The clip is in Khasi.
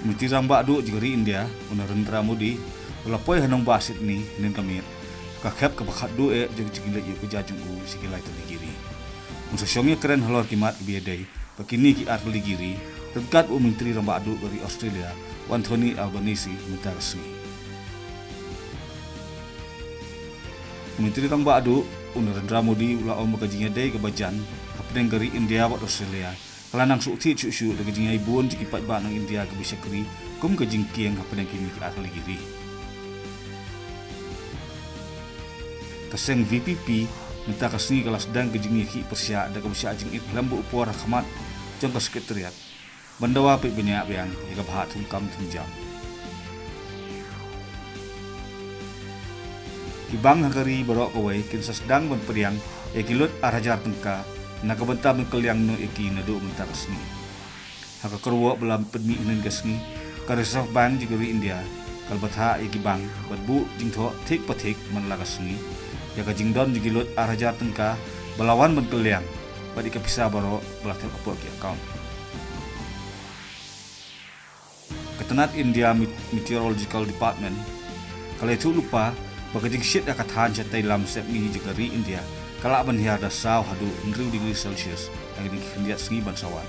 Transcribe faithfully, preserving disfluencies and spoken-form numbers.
Myntri Rangbah Duh jong ka ri India, u Narendra Modi, u la poi ha nongbah Sydney hynnin ka miet, ha ka khep kaba khatduh eh jong ka jingïaleit ïuh kjat jong u sha ki lai tylli ki ri. Un sa shong ïakren halor ki mat kiba ïadei bad kine ki ar tylli ki ri ryngkat u Myntri Rangbah Duh ka ri Australia, u Anthony Albanese, mynta ka sngi. U Myntri Rangbah Duh, u Narendra Modi, u la ong ba ka jingïadei kaba jan hapdeng ka ri India bad Australia ka la nang sngewthuh shuh shuh da ka jingïaibun jong ki paidbah nong India kiba shakri kum ka jingkieng hapdeng kine ki ar tylli ki ri. Ka seng V P P mynta ka sngi ka la sdang ka jingïakhih pyrshah da kaba shah jingit lem bad u por ha khmat jong ka Secretariat ban dawa peit bniah biang ïa ka bhah thungkam thungjam. Ki bank ha ka ri baroh kawei kin sa sdang ban pdiang ïa ki lut ar hajar tyngka na ka bynta ban kylliang noh ïa ki naduh mynta ka sngi. Ha ka kyrwoh ba la pynmih hynnin ka sngi, ka Reserve Bank jong ka ri India ka la bthah ïa ki bank ban buh jingthoh thik pa thik man la ka sngi ïa ka jingdon jong ki lut ar hajar tyngka ba la wan ban kylliang bad ïa ka pisa baroh ba la thep hapoh ki account. Ka tnat India Met-, Meteorological Department ka la ïathuh lypa ba ka jingshit ha ka thaiñ shatei lam sepngi jong ka ri India ka lah ban hiar da saw haduh hynriew degree Celsius ha kine ki khyndiat sngi ban sa wan.